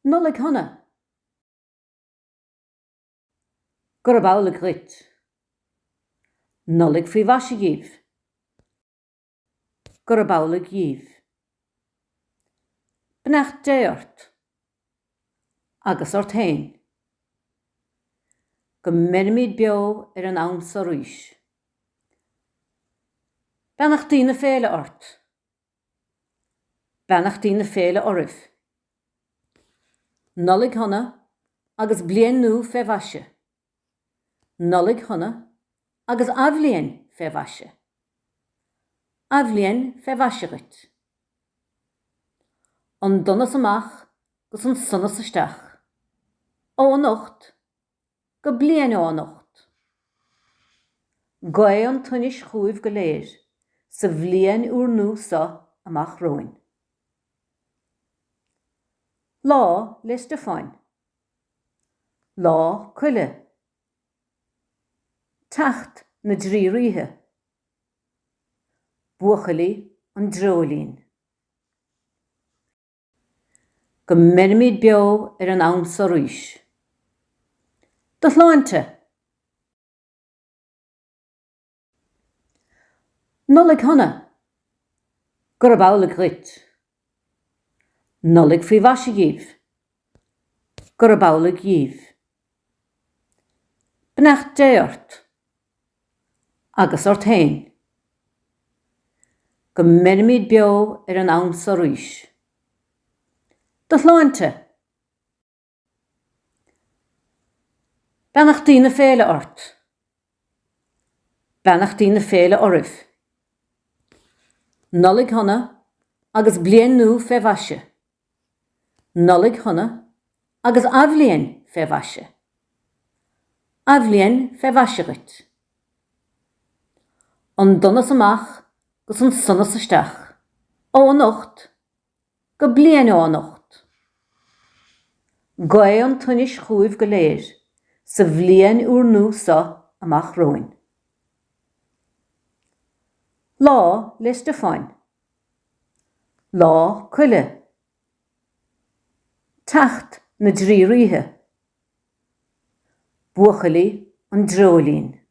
Nollaig shona! Gurab amhlaidh dhuit. Nollaig faoi mhaise dhíbh. Gurab amhlaidh dhíbh. Beannacht Dé ort. Agus ort fhéin. Go mbeirimid beo ar an am so arís. Beannachtaí na féile ort. Beannachtaí na féile oraibh. Nollaig shona agus bliain nua fé mhaise. Nollaig shona agus athbhliain fé mhaise. Athbhliain fé mhaise dhuit. An donas amach 'gus an sonas isteach. Ó anocht go bliain ó anocht. Gaoth an tsoinis chugaibh go léir sa bhliain úrnua seo amach romhainn. Lá 'le Stiofáin. Lá Coille. Teacht na dTrí Ríthe. Buachaillí an Dreoilín. Go mbeirimid beo ar an am so arís. Do shláinte! Nollaig shona! Gurab amhlaidh dhuit. Nollaig faoi mhaise dhíbh. Gurab amhlaidh dhíbh. Beannacht Dé ort. Agus ort fhéin. Go mbeirimid beo ar an am so arís. Do shláinte! Beannachtaí na féile ort. Beannachtaí na féile oraibh. Nollaig shona agus bliain nua fé mhaise. Nollaig shona agus athbhliain fé mhaise. Athbhliain fé mhaise dhuit. An donas amach 'gus an sonas isteach. Ó anocht go bliain ó anocht. Gaoth an tsoinis chugaibh go léir sa bhliain úrnua seo amach romhainn. Lá 'le Stiofáin. Lá Coille. Teacht na dTrí Ríthe. Buachaillí an Dreoilín.